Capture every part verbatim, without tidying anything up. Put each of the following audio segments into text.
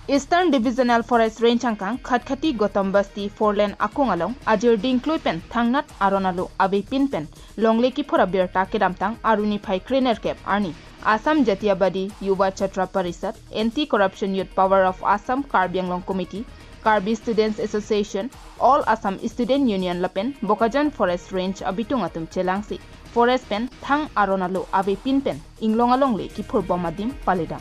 Eastern Divisional Forest Range angkang Khatkhati Gautam Basti four lane akung along ajir dingklui pen thangnat aron alo avepin pen longle kiphur abirta kedamtang aruni phai krenerkep arni Assam Jatiyabadi Yuva Chhatra Parishad, Anti Corruption Youth Power of Assam, Karbi Anglong Committee, Karbi Students Association, All Assam Student Union lapen Bokajan Forest Range abitung atum chelangsi forest pen thang aron alo avepin pen inglong alongle kiphurbom adim paledam.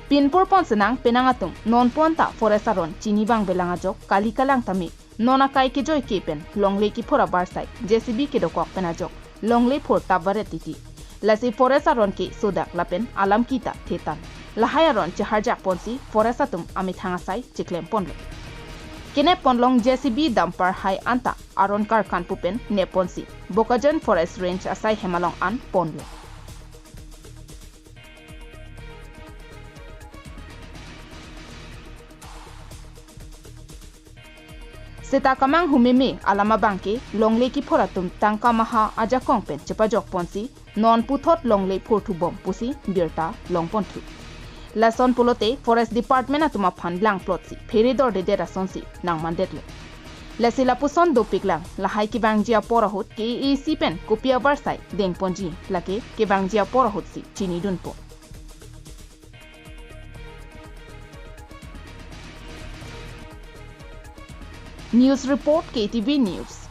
Pinpur ponsenang penang atum, non ponta forest aron chini bang belang ajok kali kalang tame non akai kejoi ke pen longle kiphur abarsai J C B kedokok pen ajok longle phur tapvaret titi. Lasi forest aron ke sodak lapen alam kita thetan. Lahai aron cheharjak ponsi forest atum amethang asai cheklem ponlo. Kenep ponlong J C B dumper hai anta aron karkan pupen nep ponsi Bokajan Forest Range asai hem along an ponlo. Seta kamang humeme alam abangke longle kiphur atum tangka maha ajakong pen chepajok ponsi non puthot longle phurthubom pusi birta long ponthu. Lason pulote Forest Department atum aphan langplotsi phere dordedet asonsi nangmandetlo. Lasi lapuson dopiklang, lahai kevangji apor ahut K A A C pen kopi abarsai dengponji, lake kevangji apor ahutsi chinidunpo. News report, K T V News.